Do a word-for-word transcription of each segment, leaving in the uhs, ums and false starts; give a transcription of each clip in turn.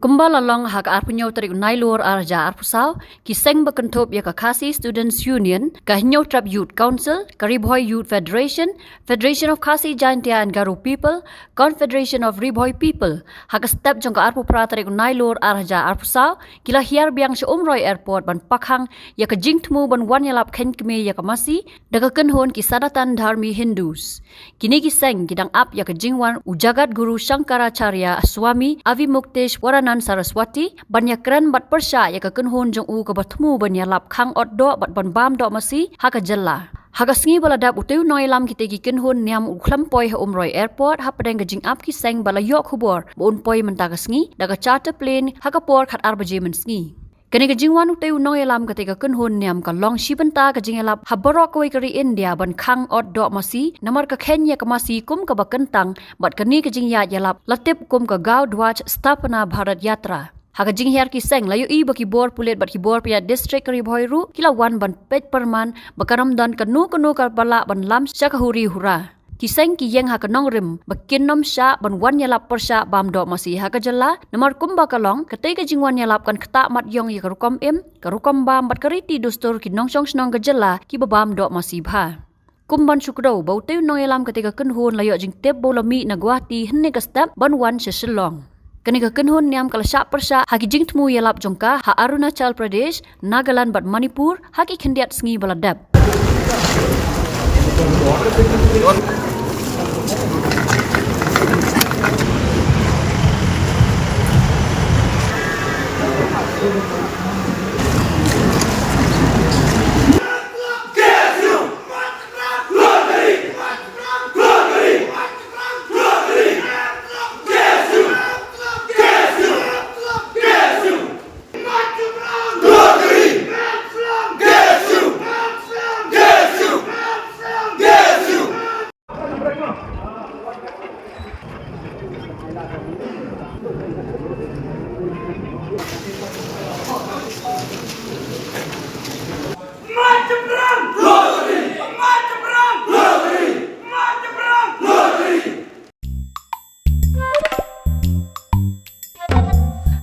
Kumba la long ha ka arphew hynñiew tarik u Nailur ar hajar arphew saw, ki seng ba kynthup ïa ka Khasi Students Union, ka Hynñiewtrep Youth Council, ka Ri Bhoi Youth Federation, Federation of Khasi Jaintia and Garo People, Confederation of Ri Bhoi People, ha ka step jong ka arphew phra tarik u Nailur ar hajar arphew saw, ki la hiar biang sha Umroi Airport ban pakhang ïa ka jingthmu ban wan ïalap kheiñ kmie ïa ka masi da ka kynhun ki Sanatan Dharmi Hindus. Kine ki seng ki dang ap ïa ka jingwan u Jagat Guru Shankaracharya Swami Avimukteshwaranand Saraswati ban ïakren bad pyrshah ïa ka kynhun jong u kaba thmu ban ïalap khang ot doh bad ban bam doh masi ha ka jylla. Ha ka sngi ba la dep, utei u nongïalam kitei ki kynhun niam u khlem poi ha Umroi Airport hapdeng ka jingap ki seng bad la ïoh khubor ba un poi mynta ka sngi da ka charter plane ha ka por khatar baje mynsngi. Kane ka jingwan utei u nongïalam katei ka kynhun niam ka long shi bynta ka jingïalap ha baroh kawei ka ri India ban khang ot doh masi, namar ka kheiñ ïa ka masi kum kaba kyntang bad kane ka jingïaid ïalap la tip kum ka Gau Dhwaj Sthapana Bharat Yatra. Ha ka jinghiar ki seng, la ïohi ba ki bor pulit bad ki bor pynïaid district ka Ri Bhoi ruh ki la wan ban peit pyrman ba kan ym don kano kano kaba lah ban lam sha ka huri hura. Ki seng ki ïeng ha ka nongrim ba kin ym shah ban wan ïalap pyrshah bam doh masi ha ka jylla, namar kumba ka long, katei ka jingwan ïalap kan ktah mat ïong ïa ka rukom im, ka rukom bam bad ka riti dustur ki nongshong shnong ka jylla kiba bam doh masi bha. Kum ban shu kdew ba utei u nongïalam katei ka kynhun la ïoh jingtip ba u la mih na Guwahati hynne ka step ban wan sha Shillong. Kane ka kynhun niam ka la shah pyrshah ha ki jingthmu ïalap jong ka ha Arunachal Pradesh, Nagaland bad Manipur ha ki khyndiat sngi ba la dep.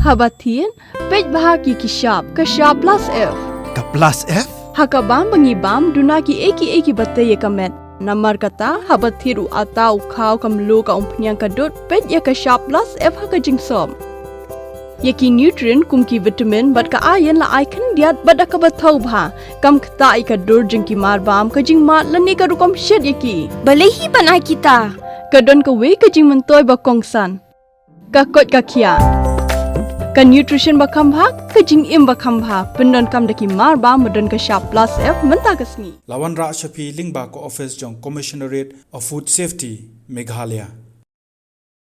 Haba thied, peit bha ki ki shap, ka shap plus F. Ka plus F? Ha ka bam ba ngi bam, duna ki ei ki ei kiba tei ïa ka met. Namar kata, haba thied u ata, u khaw, ka mluh, ka umphniang, ka dud, peit ïa ka shap plus F ha ka jingsop. Ïa ki nutrient kum ki vitamin bad ka iron la ai khyndiat bad da kaba thaw bha. Kam ktah ïa ka dur jong ki mar bam, ka jingmad lane ka rukom shet ïa ki. Balei hi ban ai kita? Ka don kawei ka jingmyntoi ba kongsan. Ka koit ka khiah. Ka nutrition ba kham bha, ka jingim ba kham bha. Pyndonkam da ki mar bam ba don ka shap plus F mynta ka sngi. La wanrah sha phi lyngba ka office jong Commissionerate of Food Safety, Meghalaya.